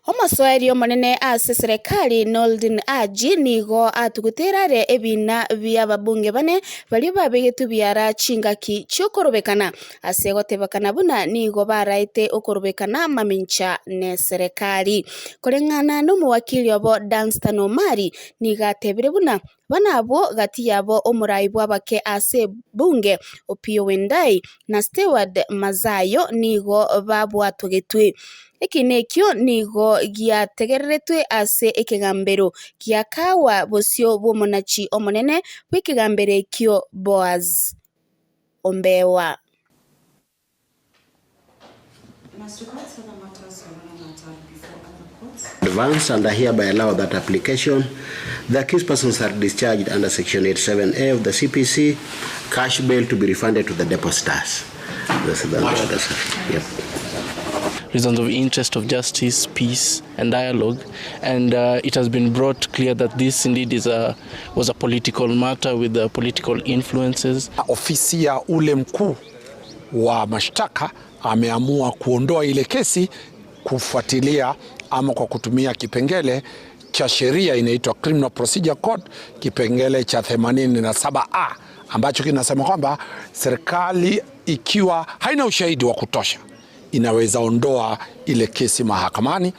Omosoeri omonene ase eserekari Noordin Haji nigo atuguteire are ebiina bi'ababunge bane baria babegetwe biara chingaki chi'okorobekana ase gotebekana buna nigo baraete okorobekana mamincha neserekari. Koreng'ana nomowakili obo Danstan Omari nigo atebire buna Bana abwo gati yabo omorai bw'abake ase ebunge Opiyo Wandayi na Steward Madzayo nigo babwatogetwe. Ekiina ekio nigo giategereretwe ase ekegambero gia Kawa bosio bw'omonachi omonene bw'ekegambero ekio Boaz Ombewa. Advance and I hereby allow that application. The accused persons are discharged under section 87A of the CPC, cash bail to be refunded to the depositors. That's the that's, yep. reasons of interest of justice, peace, and dialogue. And uh, it has been brought clear that this indeed is a, was a political matter with the political influences. Ofisi ya ule mkuu wa mashtaka ameamua kuondoa ile kesi kufuatilia ama kwa kutumia kipengele cha sheria inaitwa Criminal Procedure Code kipengele cha 87A ambacho kinasema kwamba serikali ikiwa haina ushahidi wa kutosha inaweza ondoa ile kesi mahakamani.